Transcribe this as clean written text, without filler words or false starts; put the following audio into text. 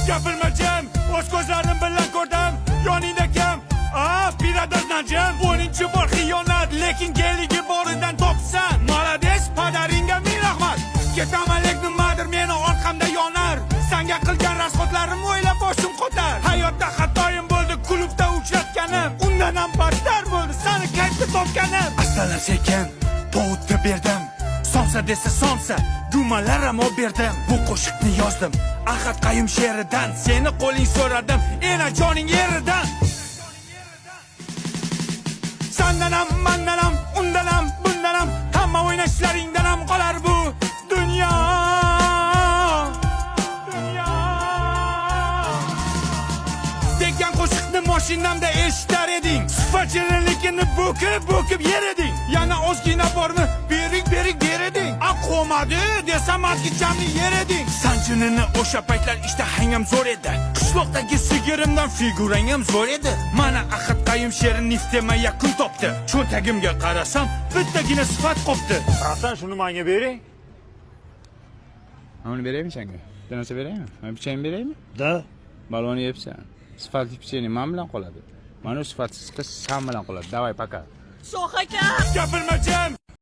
Gapirma jim, o'z ko'zlarim bilan ko'rdim. Yoningda kim? A, pirador Najim. 10-bor xiyonat, lekin geligi boridan topsan. Молодец, padaringga ming rahmat. Ketaman, lekin nimadir meni orqamda yonar. Sanga qilgan расход larim o'ylab boshim qotar. Hayotda xatoyim bo'ldi, klubda uchratganim. Undan ham battar bo'ldi sani qayerda topganim. Astalar sekin povudni berdim. Somsa desa somsa, gumalar ham olib berdim. Bu qo'shiqni yozdim Ahad Qayum she'ridan. Seni qo'ling so'radim enajoning eridan. Sandan ham, mandan ham, undan ham, bundan ham, hamma o'ynashlaringdan ham qolar bu dunyo. Dunyo. Degan qo'shiqni mashinamda eshitar eding. Sifat shirinligini bo'kib bo'kib yer eding. Yana ozgina bormi, bering, bering der eding. A, qolmadi desam, ozgichamni yer eding. Sanjinini o'sha paytlar ishtahang ham zo'r edi. Qishloqdagi sigirimdan figurang ham zo'r edi. Mana Ahad Qayum she'ri niftema yakun topdi. Cho'ntagimga qarasam, bittagina sifat qopti. Братан, shuni menga bering. Uni beraymi senga? Bitta narsa beraymi? Mana, pechenye beraymi? Да. Baloni yebsan. Sifatli pechenye man bilan qoladi. Mana, u sifatsiz qiz san bilan qoladi. Давай, пока. Shoh aka! Gapirma jim.